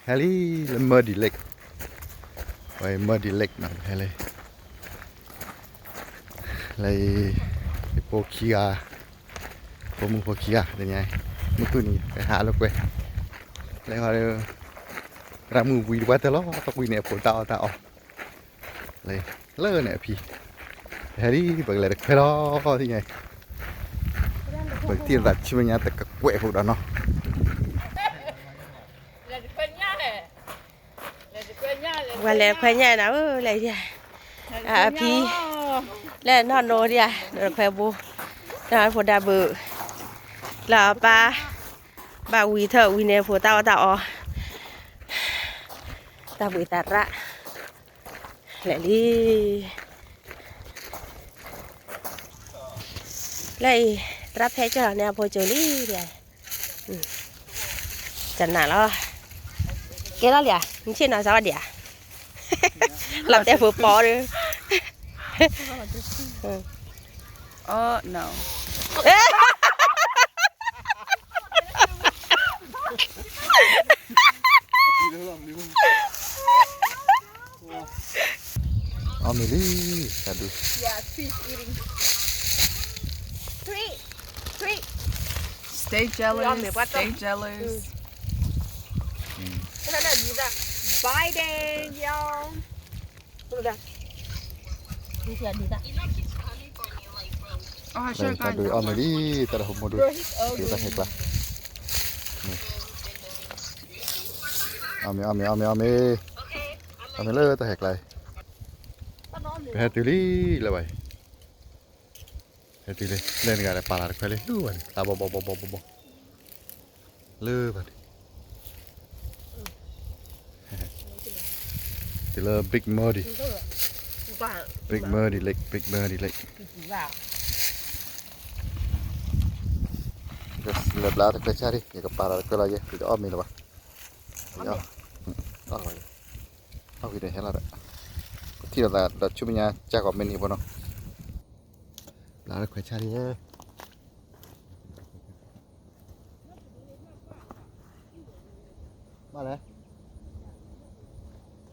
ဟဲလံ လၢ Muddy Lake, ဝဲ Muddy Lake နီၤ ဟဲလံ လၢ ယဖိခံဂၤ, ဖိမုၣ်ဖိခံဂၤတနံၤ, မုၢ်ကုၢ်နံၤ ပဟးလိာ်ကွဲ, လၢ သရၣ်မုၣ်ဝံၤတပှၢ်တၢၢ်လီၤ တဝံၤန့ၣ် အဖိတၢ်အီၣ်တၢ်အီ, လၢန့ၣ်အဖံ, ပဟဲလံ ပကလဲၤတခွဲလီၤ သ့ၣ်ညါ, ပကထံၣ်လိာ်သးဆူမဲာ်ညါတကကွဲၢ်ဖိဒီးနီၤ ပှၤလဲၤခွဲညၣ်နၤဧၢ လဲၤဒံး, အဖံ, လၢနီၢ်နိဒံးဧါ, နီၢ်တခွဲဘိ, တၢ်ဖိဒါဘုး, လၢအပၢ်, ဘၣ်ဝံၤထၢၣ်ဝံၤန့ၣ် ဖိတၢ်အီၣ်တၢ်အီ, တၢ်ဘှံးသးရၣ်, လဲၤလံ လၢအံၤ, သရၣ်ဖဲကၢၢ်လီၤန့ၣ် အဖိကၠိလံ, တနၤလီၤ, ကဲထီၣ်လံဧါ, နဆ့ၣ်နီၤစးဝါဒံးဧါ, လီၤတဲာ်ဖိပီဒီး, အီၣ်မ့ၤလံ, တၢ်ဒုး, Stay jealous, stay jealous. Bye, Daniel. တၢ်ဒုးအီၣ်မ့ၤလံ, တၢ်ဒုးဟဲမူဒုး, တၢ်ဟဲကျါ, အီၣ်မ့ၤ အီၣ်မ့ၤ အီၣ်မ့ၤ အီၣ်မ့ၤ, အီၣ်မ့ၤလၢတၢ်ဟဲကျါအံၤ, ပဟဲတုၤလံလၢၤဘၣ်အံၤ, ဟဲတုၤလံ, လၢနဂၤဒီးပာ်လၤတခွဲလံ လၢဘၣ်န့ၣ် သးဘီဘီဘီဘီဘီဘီ လၢဘၣ်န့ၣ်, တုၤလၢ Big Muddy, Big Muddy Lake, Big Muddy Lake. လဲၤဘျါတခွဲဆၣ်ဒံး, ယကပာ်လၤတခွဲလီၤယဲ, ယတအီၣ်မ့ၤလၢၤဘၣ်, အီၣ်လီၤ, အီၣ်ဝံၤဒီးဟဲလီၤဒီး, ပထံၣ်လိာ်သးဒီးဆူမဲာ်ညါ ကၢ်ကီးမ့ၢ်န့ၢ်ဖိနီၤ, ဘျါတခွဲဆၣ်ဒံး ဘၣ်လဲၣ်, မ့ၢ်စူၤရံကျိ,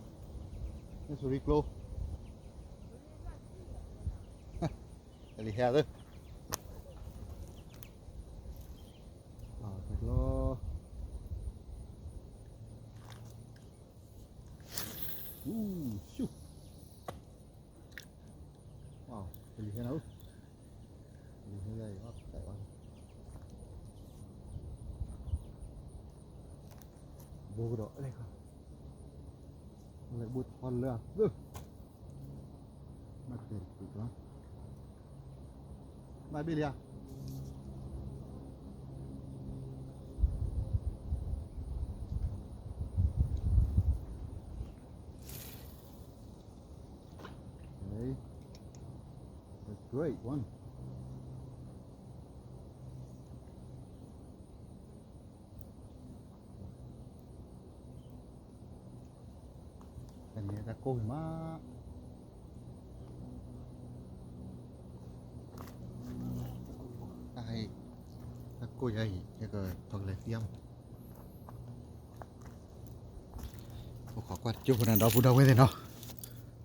လံဟဲသၢ, ဘၣ်ကျိ, အူ, ဆူၣ် ကလံၤဟဲနၤဧၢ, ကလံၤဟဲယၤအံၤ အီၣ်တၢ်အီၣ်, ဘိကဒီးလဲၣ်, လဲၤဘိထီလၢအသၢ, ဘၣ်တဲတကွံးကျီ, ဘၣ်ဘ့ၣ်လံဧါ. Okay. A great one. တၢ်ကိၢ်မး, တၢ်ဟဲ, တၢ်ကိၢ်ယၤအံၤ ယကထီၣ်ကလဲၤသံအီၤမး. အိၣ်ခိးကွၢ်တကၠိၢ်ဖိန့ၣ် ဒီပုၢ်ဒီဝဲၢ်သ့ၣ်နီၤ,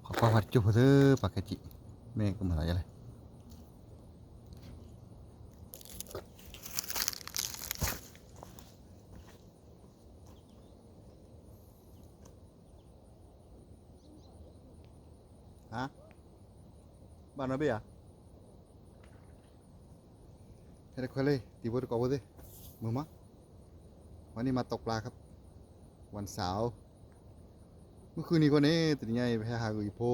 ခိးကွၢ်ပှၤတကၠိၢ်ဖိသ့ၣ် ပှၤကစံး, မ့ၢ်ကမၤသးဒ်လဲၣ်. ဟါ, ဘၣ်နီၣ်ဘ့ၣ်ဧါ. ဟဲတခွဲလံ တံၤဖိသကိးဖိသ့ၣ်, မုာ်မး, ဝဲန့ၣ်မၤတပျၢ်ခါ, ဝၣ်စၢ်, မုၢ်ဃုနံၤအဃိန့ၣ် တနံၤညါအံၤ ပဟဲဟးဂီၤအံၤဖိ,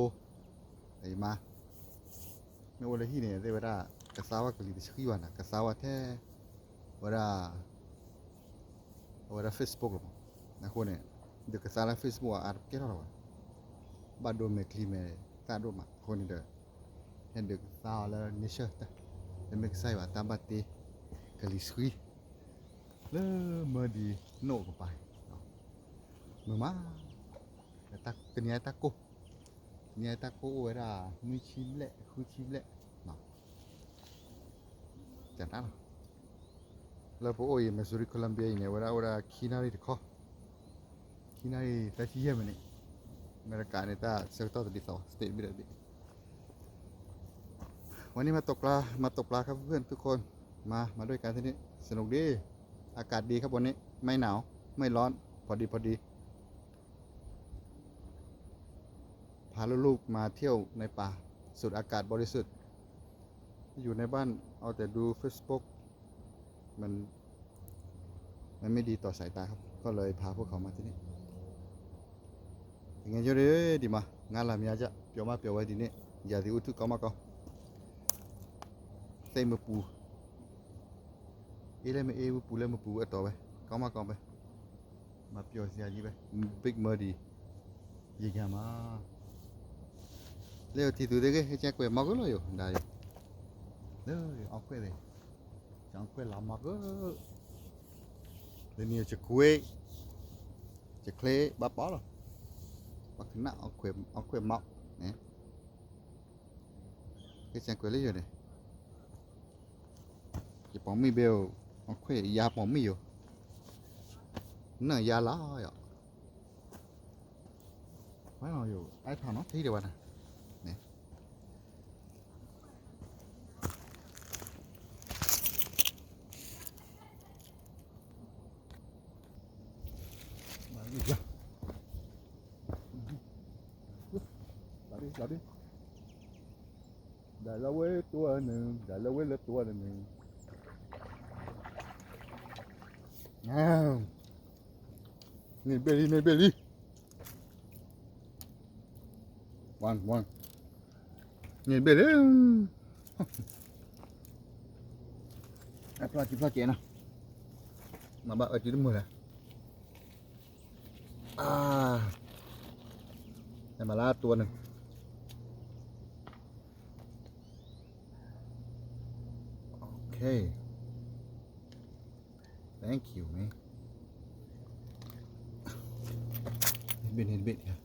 အံၤမး, မ့ၢ်အိၣ်လၢဟံၣ်န့ၣ် သ့ၣ်ဝဲဒၣ် ကသါဝဲကလံၤတဆှံဘၣ်နၤ, ကသါဝဲထဲ ဝဲဒၣ် အဝဲဒၣ် Facebook လီၤမး, အဃိန့ၣ် ဒုးကသါလၢ Facebook အါတကဲထီၣ်လီၤဘၣ်, ဘၣ်ဒိမဲာ်ချံမဲာ်သၣ်ဒိၣ်မး, အဃိန့ၣ်ဒီး ဟဲဒုးကသါအီၤလၢ nature တၢ်, တမ့ၢ်ကစၢ်ယွၤတၢ်ဘၣ်တ့ ကလံၤဆှံ လၢ Muddy နိၣ်ကပၤ, မုာ်မး, တနံၤအံၤတၢ်ကိၢ်, တနံၤအံၤတၢ်ကိၢ်အိၣ်ဝဲဒၣ် နွံဆံဘျဲၣ် ဃုဆံဘျဲၣ်, ကနၣ်လီၤ. လၢပအိၣ်အံၤ Missouri Columbia အံၤန့ၣ် အဝဲဒၣ်အိၣ်ဝဲဒၣ်ခံနၣ်ရံၣ်တခီ, ခံ နံၤနၣ်ရံၣ်သၢဆံယဲၢ်မံးနံး, အမဲရကၤန့ၣ် တၢ်ဆၢကတီၢ်တဒ်သိး state ဘ့ၣ်ဒီးဘ့ၣ်. วันนี้มาตกปลา มาตกปลาครับเพื่อนๆทุกคน มา มาด้วยกันที่นี่ สนุกดี อากาศดีครับวันนี้ ไม่หนาว ไม่ร้อน พอดีพอดี พาลูกๆมาเที่ยวในป่า สูดอากาศบริสุทธิ์ อยู่ในบ้านเอาแต่ดู Facebook มัน มันไม่ดีต่อสายตาครับ ก็เลยพาพวกเขามาที่นี่ ငယ်ညိဒ်မး ငါလာမြားကြ ပျော်မးပျော်ဝဲဒ်န့ၣ် ရာသီဥတုကောင်းမးကောင်း သ့ၣ်မပူၤ အေးလည်းမအေးဘူး ပူလည်းမပူဘူး အတီၢ်ဝဲ ကောင်းမးကောင်းပဲ မၤပျော်စရာကြီးပဲ big muddy ရေကန်မှာ လၢထံသူတဂ့ၤ ဟဲကကွဲးမီၤကလီၤယိာ် ဒါယိာ် လၢအီၣ်ခွဲးသ့ၣ် ကကွဲးလီၤမီၤက လၢန့ၣ်ယကွ့ ယချ့ဘၣ်ပီလီၤ ပှၤကနၣ်အီၣ်ခွဲးမီၤန့ၣ် ကစၢ်ကွဲးလၢယိာ်န့ၣ် ယပိာ်မုၣ်ဘဲအိၣ် အီၣ်ခွဲးယၤပိာ်မုၣ်ယိာ် နၢ်ယၤလီၤယီၤ ဝဲနီၤယိာ် အဲၣ်ထီၣ်နီၤ ထံဒံးဝဲနၤ န့ၣ် လီၤဒံး လီၤဒံး ဒၣ်လၢဝဲတူၢ်နုၤ ဒၣ်လၢဝဲလၢတူၢ်နုၤ န့ၣ်ဘ့ၣ်လံ န့ၣ်ဘ့ၣ်လံ one one န့ၣ်ဘ့ၣ်လံ အဖျီၣ်ကံဖျီၣ်ကဲနီၤ မၤဘၣ်အတုတမုာ်လဲၣ် အါ မၤလၢတူၢ်နုၤ okay thank you man န့ၣ်ဘ့ၣ်န့ၣ်ဘ့ၣ်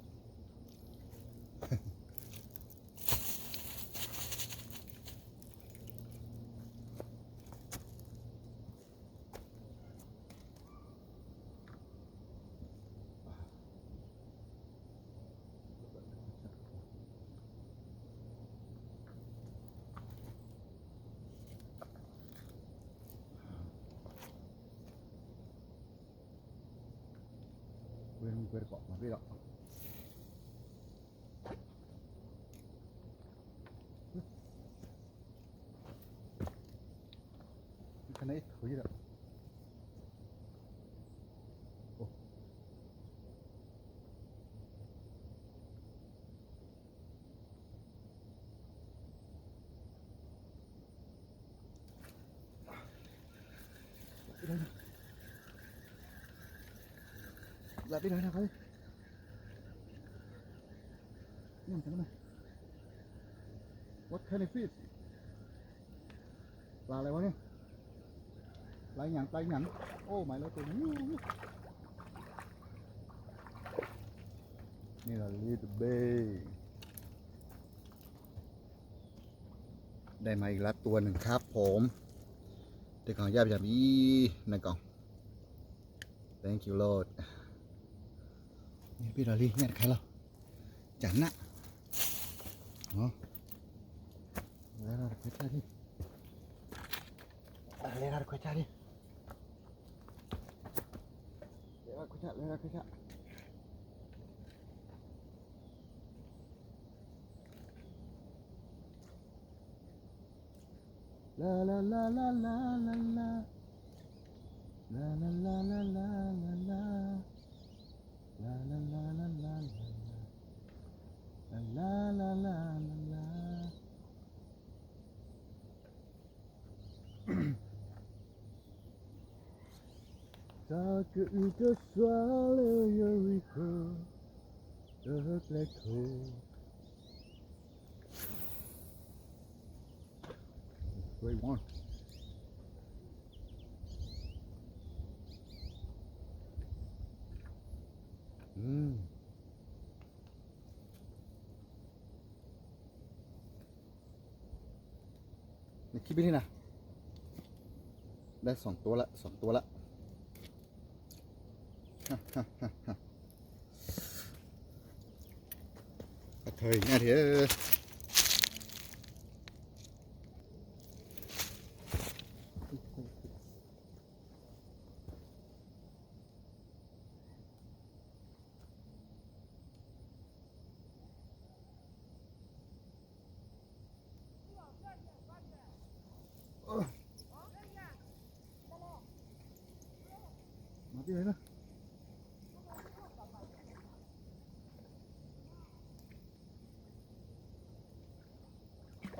ကွဲကွဲတကိးမၤဘ့ၣ်ဒီး ခန့ၣ်ထွံဒီး လၢဘ့ၣ်လီၤ လၢဘ့ၣ်လီၤ What kind of fish? ပျၢ်လဲၣ်ဝဲန့ၣ် ပျၢ်ညၣ် ပျၢ်ညၣ် အိၣ်မးလၢတူၢ် န့ၣ်လီၤလံတဘ့ၣ် ได้มาอีกแล้วตัวหนึ่งครับผม ได้ของยากอย่างนี้นะกอง thank you Lord န့ၣ်ဘ့ၣ်လီၤလံ ညၣ်တခါလီၤ ကနၣ် လဲၤရၣ်တခွဲးဆၣ်ဒံး လဲၤရၣ်တခွဲးဆၣ်ဒံး လဲၤရၣ်ခွဲးဆၣ် လဲၤရၣ်ခွဲးဆၣ် လၢလၢလၢလၢလၢလၢ လၢလၢလၢလၢလၢလၢ လၢလၢလၢလၢလၢ လၢလၢလၢလၢလၢ တၢ်ကအုကစွါလၢယရံၣ်ခိၣ် တၢ်ကျဲခိၣ် Great one. Mm. นี่คิดไปนี่นะ ได้สองตัวละ สองตัวละ ฮ่าฮ่าฮ่าฮ่า ဟဲညၣ်ထံၣ်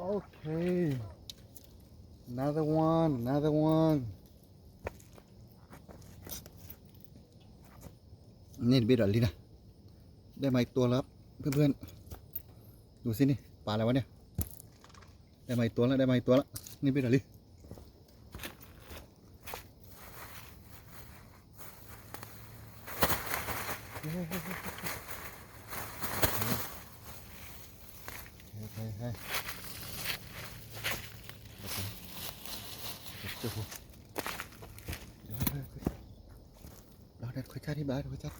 Okay. Another one, another one. นี่เบ็ดอ่ะลีนะ ได้มาอีกตัวแล้วครับเพื่อนๆ ดูสินี่ ปลาอะไรวะเนี่ย ได้มาอีกตัวแล้ว ได้มาอีกตัวแล้ว นี่เบ็ดอ่ะลี Hey, hey, hey. Okay. Let's go. Đó, đó, khoai chat đi bà, khoai chat.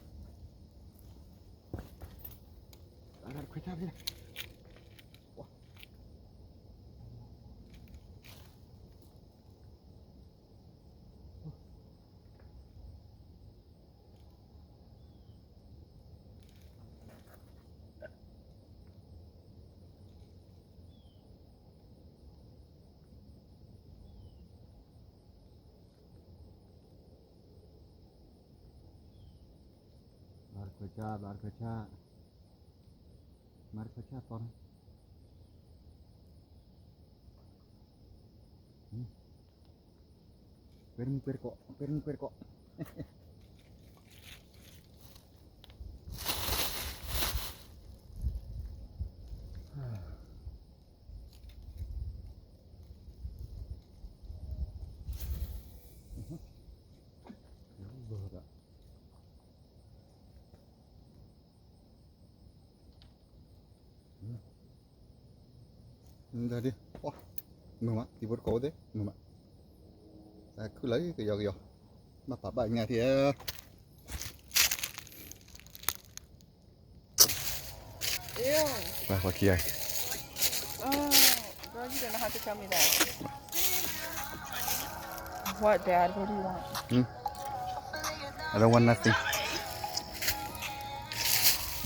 Đó, đó, khoai chat đi. Wow. Bar khoai chat, bar khoai chat. Bar khoai chat, ton. Hmm. Pering perko, pering perko. Daddy, wah, mama, tibur kau deh, mama. Aku lagi ke yo yo. Mapa ba nya dia. Wah, wah kia. Oh, girl, you didn't have to tell me that. What, Dad? What do you want? Hmm? I don't want nothing.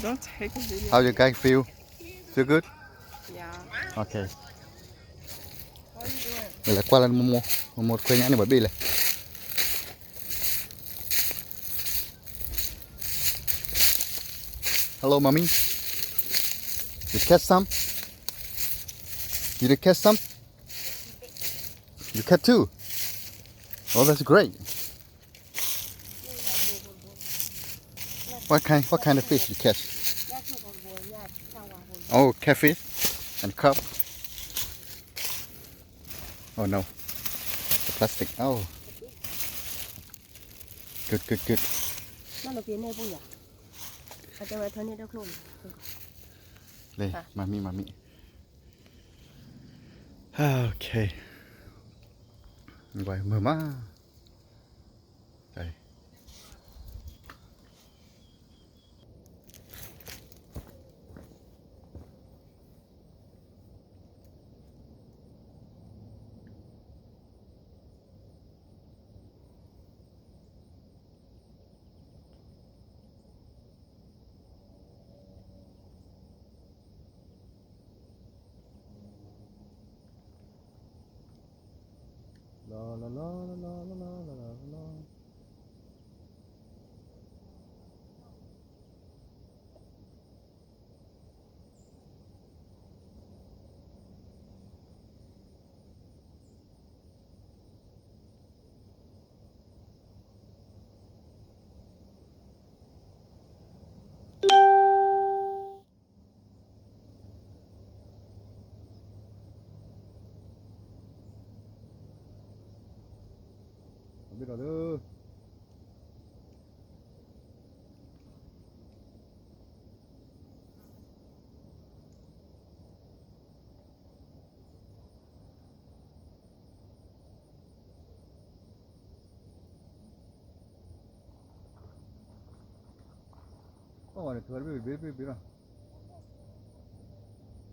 Don't take a video. How you guys feel? Feel good? Yeah. Okay. What are you doing? လဲၤကွၢ်လၢမိၢ်မိၢ် မိၢ်မိၢ်ခွဲညါန့ၣ် ဘၣ်ဘ့ၣ်လဲၣ်. Hello, mommy. You catch some? Did you catch some? You catch two? Oh, that's great. What kind, what kind of fish you catch? Oh, catfish and carp. Oh no, the plastic. Oh, good, good, good. လဲၤ မၤမံ မၤမံ. Okay. ဝဲမၤမၤ.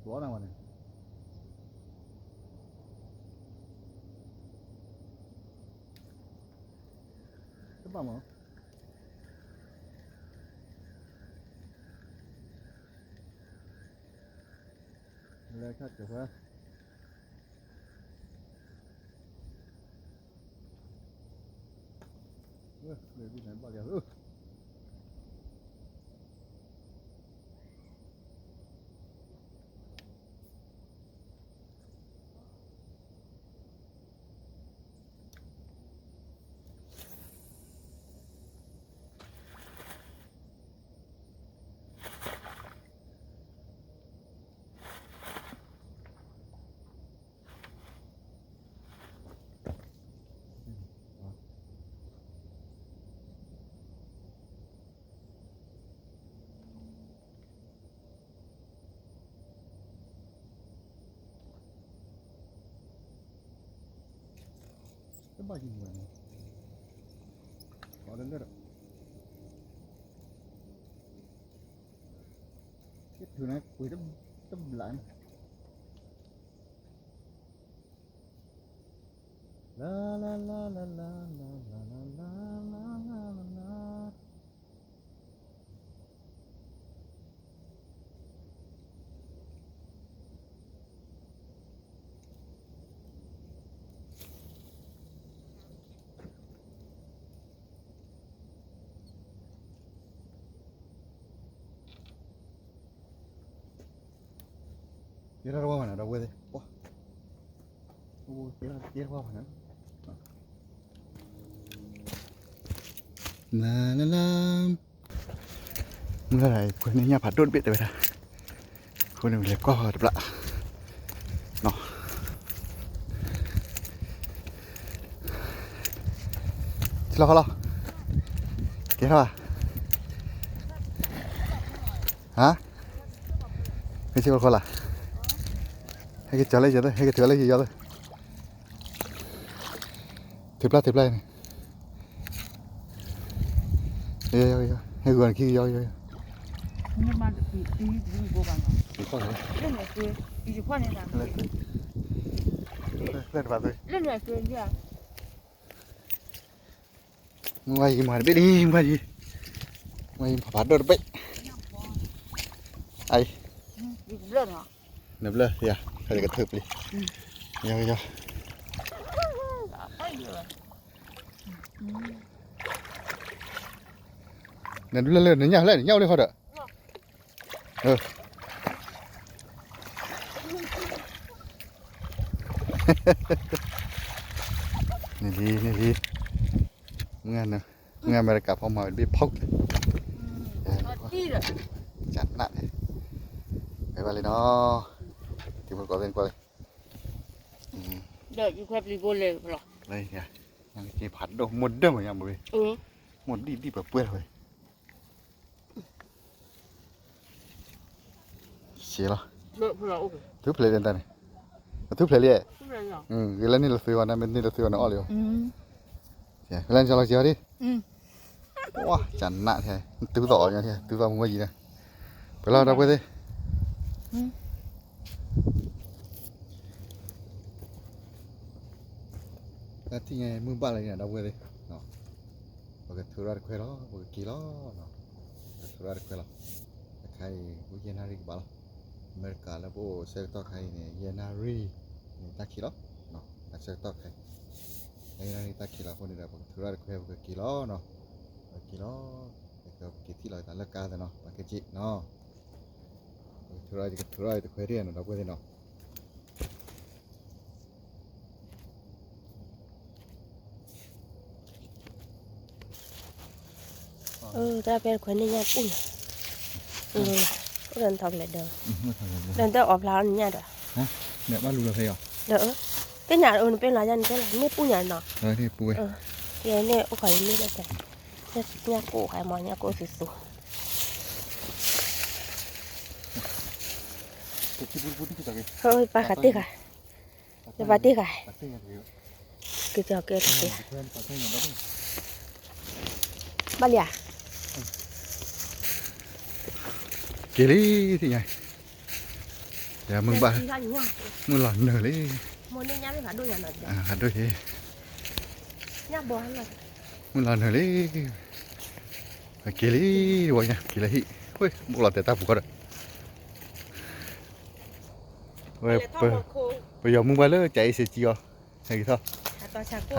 ဘီနၤဝဲန့ၣ် တဘၣ်မး လဲၤခါကၢၤဝဲ လၢဘံၣ်န့ၣ်ဘၣ်လံဧၢ တဘၣ်ယံၤမးန့ၣ် လီၤလၢလၢဒီး ကထုးန့ၣ်ကွံာ်တဘျးန့ၣ် လၢလၢလၢလၢလၢလၢလၢလၢလၢလၢလၢ ကဲထီၣ်တဝီဝဲန့ၣ် ဒီပုၢ်ဝဲၢ်သ့ၣ်, ကဲထီၣ်တဝီဝဲန့ၣ်, လၢလၢလၢ မုၢ်လၢ်လၢ် ခွဲးန့ၢ်ညၣ်ဖးဒိၣ်တဘ့ၣ်တဲဝဲဒၣ်, အဃိန့ၣ်လဲၤကွၢ်ဃီတဘျီ, နီၤ, ထံလီၤခီလီၤ, ကဲထီၣ်, ဟါ, ဟဲဆ့ကီးခီလၢ်, ဟဲက့ၤကၠီၤလၢယၤသ့ၣ်, ဟဲက့ၤထုးလၢယၤသ့ၣ်, ထုးဖျါထုးဖျါန့ၣ် ဟဲဂီၤနခံကယီကယီ, လၢတဘၣ်သွံၣ်, မုၢ်ဝါယံၤမၤတဘ့ၣ်လံ, မုၢ်ဝါယံၤ, မုၢ်ဝါယံၤဖးဖးဒိၣ်တဘ့ၣ်, အံၤ, နဘျၢယၤ, ဖဲကထုးပျံၤ, ယီယီ နတဘျၢလၢနညၣ်လဲၣ်, နညၣ်အိၣ်လၢဃီဒီး, န့ၣ်လံ န့ၣ်လံ, မုၢ်အမဲရကၤဖီမၤဝဲတဘ့ၣ်ဖီၣ်, ကနး, ဝဲဘၣ်လံနီၤ, တံၤဖိကိးသ့ၣ်နကွၢ်လံ, လၢညါက့ဖးဒိၣ် မိၢ်ဒၢမ့ၢ်ညါမ့ၢ်, မိၢ်ဒံၣ်ဒံၣ်ပှဲၤပှဲၤဝဲ စ့လီၤ, ထူဖျဲးလံတၢ်န့ၣ်, ထူဖျဲးလံ, ဂ့ၤလၢန့ၣ်လၢသုဂီၢ်န့ၣ် မ့ၢ်န့ၣ်လၢသုဂီၢ်န့ၣ်အီၣ်လံဧါ, ဂ့ၤလၢန့ၣ်လီၤစ့အီၤဒံး, ဝါကနးထဲ တူၢ်သီၣ်အီၤညါထဲ တူၢ်သီၣ်မုၢ်ဝါယံၤန့ၣ်, ပှဲၤလီၤဒီပုၢ်ဝဲၢ်သ့ၣ် တၢ်ထံၣ်ညါမုၢ်ဘၣ်လၢညါ ဒီပုၢ်ဝဲၢ်သ့ၣ်, ပကထုးထီၣ်တခွဲလီၤ ပကက့ၤလီၤ, ပကထုးထီၣ်တခွဲလီၤ, တခါအံၤ ပယဲၢ်နၣ်ရံၣ်ကဘၣ်လီၤ, အမဲရကၤလၢပအိၣ်ဆၢကတီၢ်ခါအံၤန့ၣ် ယဲၢ်နၣ်ရံၣ်န့ၣ်တၢ်ခံးလီၤ, တၢ်ဆၢကတီၢ်ခါအံၤ, ယဲၢ်နၣ်ရံၣ်တၢ်ခံးလီၤအဃိန့ၣ်ဒီး ပကထုးထီၣ်တခွဲ ပကက့ၤလီၤနီၤ, ပကက့ၤလီၤ, ပကက့ၤထံၣ်လီၤသးလၢကါသ့နီၤ ပကက့ၤနီၤ, ပကထုးထီၣ် ယကထုးထီၣ်တခွဲဒ်နီၤ ဒီပုၢ်ဝဲၢ်သ့ၣ်နီၤ တၢ်ဖဲတခွဲန့ၣ်ညၣ်ပူၣ်န့ၣ်, အိၣ်ဒီးနထီၣ်ကလဲၤဒၢ, ဒီးတၢ်အီၣ်ဖျါအီၤနညၣ်ဒီး, ဒီး, သ့ၣ်ညါအိၣ်နပဲလီၤယါနပဲလီၤ မ့ၢ်ပူၣ်ညါနီၤ, ယန့ၣ်အိၣ်ခီယမ့ၢ်ဘၣ်စဲ, ညၣ်ကိၢ်ခါမ့ၢ် ညၣ်ကိၢ်သူသူ, ပၢ်ဃးတ့ၢ်ဃာ် ယပာ်တ့ၢ်ဃာ်, ကကကဲကကဲ, ဘၣ်လံဧါ, က့ၤလံ, သ့ၣ်ညါ, မုၢ်ဘၣ်, မုၢ်လီၤနုာ်လံ, ဖးဒိၣ်ယဲ, မုၢ်လီၤနုာ်လံ, က့ၤလံ, ဝဲညါက့ၤလၢဟံၣ်, ဝဲဘိလီၤတဲာ်တၢ်ပူၤဃီဒီး, ဝဲ, ပယီၤမုၢ်ဘၣ်လၢကၠၤအ့စ့ကံအီၤ, ဟဲက့ၤထီၣ်, ဟးတီ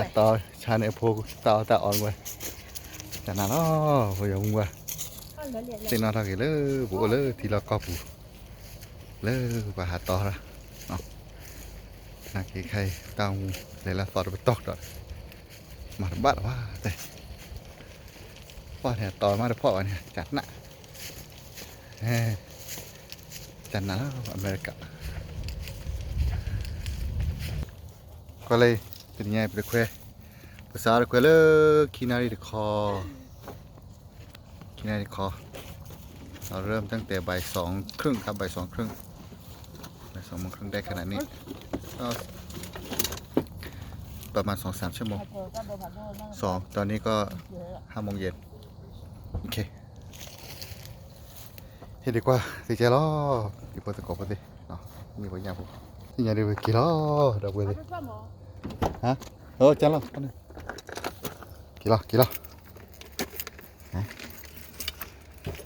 ဆါန့ၣ်အဖိတၢ်အီၣ်တၢ်အီဝဲ, ကနၤလီၤ, ပယီၤမုၢ်ဘၣ်, သ့ၣ်နီၣ်ထီၣ်က့ၤလၢ ပအိၣ်လၢထံလီၢ်ကီၢ်ပူၤ, လၢပှၤဟးတီတၢ်, နာ်က့ခဲအံၤ တၢ်အိၣ်မူ လဲၤလၢသီတပတီၢ်ဒီး, မၤတဘၣ်လၢၤဘၣ်တဲ, ပှၤန့ၣ်တီမးတဖီၣ်ဘၣ်န့ၣ် ကနၣ်, ကနၣ်လၢအမဲရကၤ, ကွၢ်လၢ တနံၤညါအံၤပတခွဲ, ပစးတခွဲလၢ ခံနၣ်ရံၣ်တခီ ခံနၣ်ရံၣ်တခီ, เราเริ่มตั้งแต่บ่ายสองครึ่งครับ บ่ายสองครึ่ง บ่ายสองโมงครึ่งได้ขนาดนี้ ก็ประมาณสองสามชั่วโมง สอง ตอนนี้ก็ห้าโมงเย็น โอเค ဟ့ၣ်ဒံးကွၢ် သ့ကဲလီၤ ဒံးဖိသကိးဖိသ့ၣ်, မ့ၢ်ပှၤညၣ်ဖိ, သ့ၣ်ညါဒံးဝဲက့ၤလီၤ ဒီပုၢ်ဝဲၢ်သ့ၣ်, ဟါ, ကလီၤ, က့ၤလီၤ က့ၤလီၤ,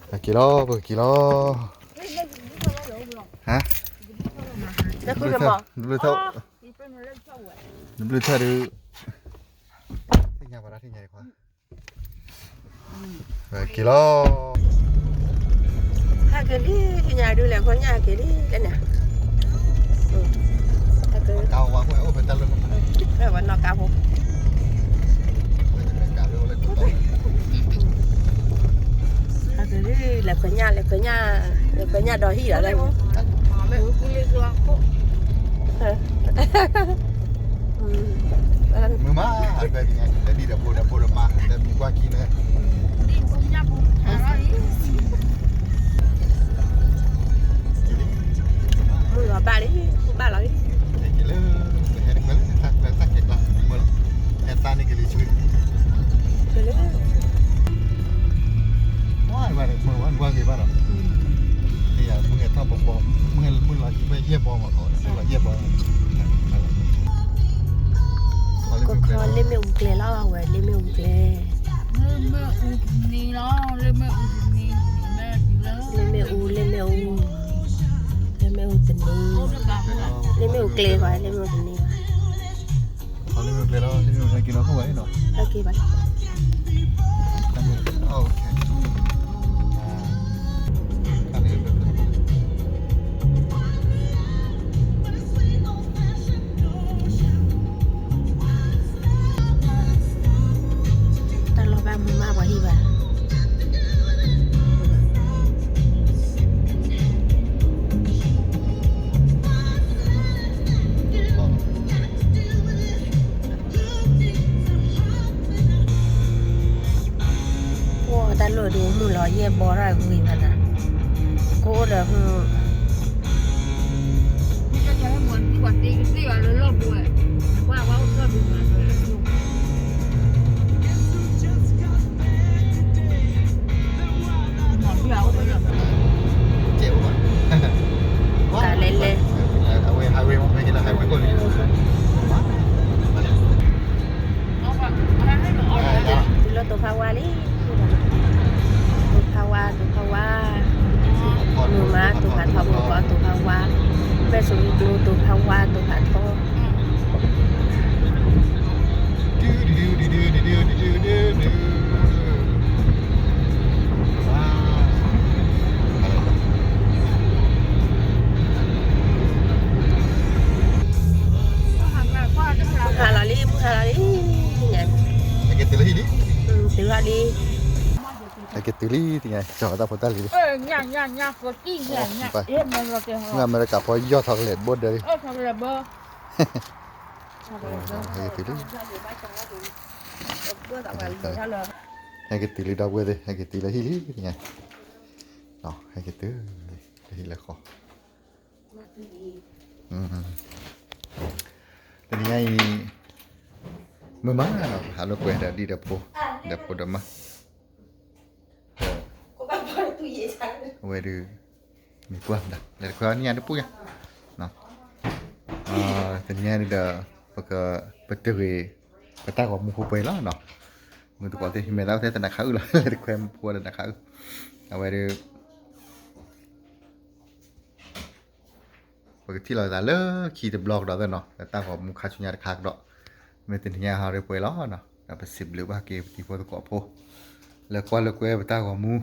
က့ၤလီၤ ပကက့ၤလီၤ, ဟါ, နဘျုးထၢၣ်, နဘျုးထၢၣ်ဒုး, သ့ၣ်ညါပှၤဒၣ်သ့ၣ်ညါဒံးခွါ က့ၤလီၤ, ဟဲက့ၤလံ သ့ၣ်ညါဒုး လဲၤခီညၣ်ဟဲက့ၤလံ လၢန့ၣ်, ဟဲက့ၤ, ဝဲနီၢ်ကါဖိ, ဟဲက့ၤလံ လဲၤခီညၣ် လဲၤခီညၣ်, လဲၤခီညၣ်ဒီးဟံၣ်လီၤလၢန့ၣ် မုာ်မး, ဒ်ဒီးဖိဒီးဖိဒီးမါ ဒီးမံၤကွၢ်ခံန့ၣ်, မုာ်လီၤဘၣ်လံ, ဘၣ်လီၤလံ, ဟဲတခွဲလၢ ဟဲတခွဲလၢ တၢ်ခဲကျါ မုာ်လီၤ, ဟဲသါန့ၣ်ကလံၤဆူ ကလံၤ ဝါ ဝါ ဝါဂ့ၤဘၣ်ဒီး, မုၢ်ဟဲထီၣ်ပီၤပီၤ, မုၢ်ဟဲ မုၢ်လီၤယဲၢ်ဘီမး, မုၢ်လီၤယဲၢ်ဘီ, ကခီလ့မ့ၣ်အူကျဲလီၤ, ဝဲလ့မ့ၣ်အူကျဲ, လ့မ့ၣ်အူန့ၣ်လီၤ, လ့မ့ၣ်အူန့ၣ်, လ့မ့ၣ်အူ, လ့မ့ၣ်အူ, လ့မ့ၣ်အူတန့ၢ်, လ့မ့ၣ်အူကျဲဃီ, လ့မ့ၣ်အူတန့ၢ် လ့မ့ၣ်အူကျဲလီၤ, လ့မ့ၣ်အူကျဲက့ၤလီၤ ဟိၣ်ဝဲနီၤ, ဟဲက့ၤဘၣ်လီၤ, တၢ်လီၢ်ဘၣ်မုာ်မးပှၤဟံၣ်ဘၣ် အိၣ်တၢ်လီၢ်ဒုးမုၢ်လီၤယဲၢ်ဘီထီၣ်ဂ့ၤဘၣ်နၤ, ကိးအိၣ်ဒီးမုၢ် တၢ်လဲၤလဲၤ တုၤလၢတိၤဖးဝါလံ, တိၤဖးဝါ တိၤဖးဝါ, မုၢ်မးတိၤဖးထီ မုၢ်ကီးတိၤဖးဝါ, မဲၢ်စိရိၤတိၤဖးဝါ တိၤဖးထီ မုၢ်ဟါလီၤလံ မုၢ်ဟါလီၤလံ, တုၤလံ, ဟဲက့ၤတုၤလံ တညါ ကၠီၤတၢ်ဖိတၢ်လံၤလံ, မုၢ်အမဲရကၤဖိယီၢ် chocolate ဘိဒၢလံ, ဟဲက့ၤတုၤလံ, ဟဲက့ၤတုၤလံ ဒီပုၢ်ဝဲၢ်သ့ၣ် ဟဲက့ၤတုၤလံဟံၣ်လံတညါ, ဟဲက့ၤတုၤလံဟံၣ်လၢဃီ, တနံၤညါအံၤ မုၢ်မးနီၤ ဟးလိာ်ကွဲဒီးဒ်ဒီးဖိ, ဒီးဖိဒီးမါ, အဝဲဒုး မ့ၢ်ပှၢ်မတၤ လဲၤတခွဲအီၤနံၣ်ညါတပူၤညါ, တနံၤညါဒီး ပက ပတုၤဂ့ၤ ပတၢ်ဂီၤမူဖိပှဲၤလီၤနီၤ. မုၢ်သကိးသ့ၣ် ဟံးမဲာ်သးအိၣ်ထဲတနၤခါအုၣ်လီၤ လဲၤတခွဲမုၢ်ဖိတနၤခါအုၣ်. အဝဲဒီး ပကထံၣ်လီၤသးလၢခံတဘျီကဒီးသ့ၣ်နီၤ လၢတၢ်ဂီၤမူခါဆူညါတခါကဒီး, မ့ၢ်တနံၤညါဟီဒီးပှဲၤလီၤနီၤ ဒီးပစံးဘျုးဘၣ်က့ၤပတံၤဖိသကိးဖိ လၢကွၢ်လၢကွဲပတၢ်ဂီၤမူ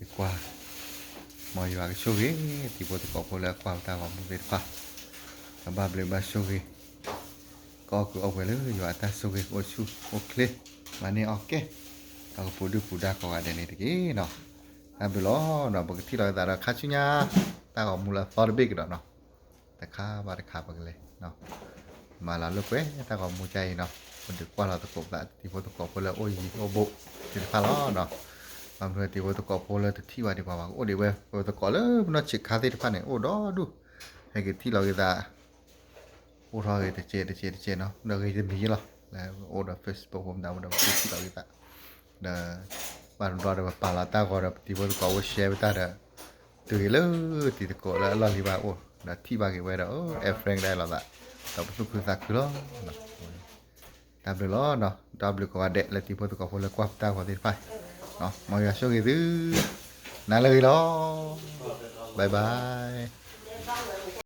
ယကွၢ် မ်ယွၤကဆိၣ်ဂ့ၤ တံၤဖိသကိးဖိလၢအကွၢ်ပတၢ်ဂီၤမူသ့ၣ်တဖၣ်, ဒီးဘၣ်ဘျုးဘၣ်ဆိၣ်ဂ့ၤ ကအီၣ်ကုးအီပှဲၤလၢယွၤအတၢ်ဆိၣ်ဂ့ၤ အိၣ်ဆူၣ်အိၣ်ချ့ မၤန့ၢ်အီၣ်ကဲ ဒီးကပူၤဒုၣ်ပူၤဒါကိးဂၤဒဲးန့ၣ်တက့ၢ်နီၤ. တၢ်ဘျုးလီၤနီၤ ပကထံၣ်လီၤက့ၤသးဒီးခါဆူညါ တၢ်ဂီၤမူလၢအသီတဘ့ၣ်ကဒီးနီၤ တခါဘၣ်တခါပကလဲၤ မၤလီၤလိာ်ကွဲ တၢ်ဂီၤမူကအံၤနီၤ ပဒုးကွၢ်လီၤသကိးပသး တံၤဖိသကိးဖိလၢအိၣ်ယံၤအိၣ်ဘူးသ့ၣ်တဖၣ်လီၤနီၤ. ဘၣ်မနုၤတံၤဖိသကိးဖိလၢတထံၣ်ဘၣ်ဒံးပှၤဘၣ် ကအိၣ်ဒံးဝဲ ဖိသကိးလၢပနီၢ်ဆံးခါသ့ၣ်တဖၣ်န့ၣ် အိၣ်ဒီဒူၣ် ဟဲက့ၤထံၣ်လီၤက့ၤသး အိၣ်ထီၣ်ဂ့ၤတကဲးတကဲးတကဲးနီၤ ဒီးဂ့ၤတမံၤလီၤ လၢအိၣ်ဒီး Facebook ဖိမတၤ အိၣ်ဒီးပထံၣ်လီၤက့ၤသး ဒီး ဘၣ်တဘျီဒီးပပာ်လီၤတၢ်ဂီၤဒီးပတံၤဖိသကိးဖိ share ဝဲတၢ်ဒီး တုၤဂ့ၤလၢတံၤသကိးလၢအလီၢ်လံၤဘၣ်အိၣ် ဒီးထံၣ်ဘၣ်က့ၤဝဲဒီး add friend ကဒါလီၤသး ဒီးပသူၣ်ခုသးခုလီၤ. တၢ်ဘျုးလီၤနီၤ တၢ်ဘျုးကိးဂၤဒဲးလၢတံၤဖိသကိးဖိလၢကွၢ်ပတၢ်ဂီၤသ့ၣ်တဖၣ် မ်ယွၤဆိၣ်ဂ့ၤသု နၤလၢအဂ့ၤလီၤ bye bye.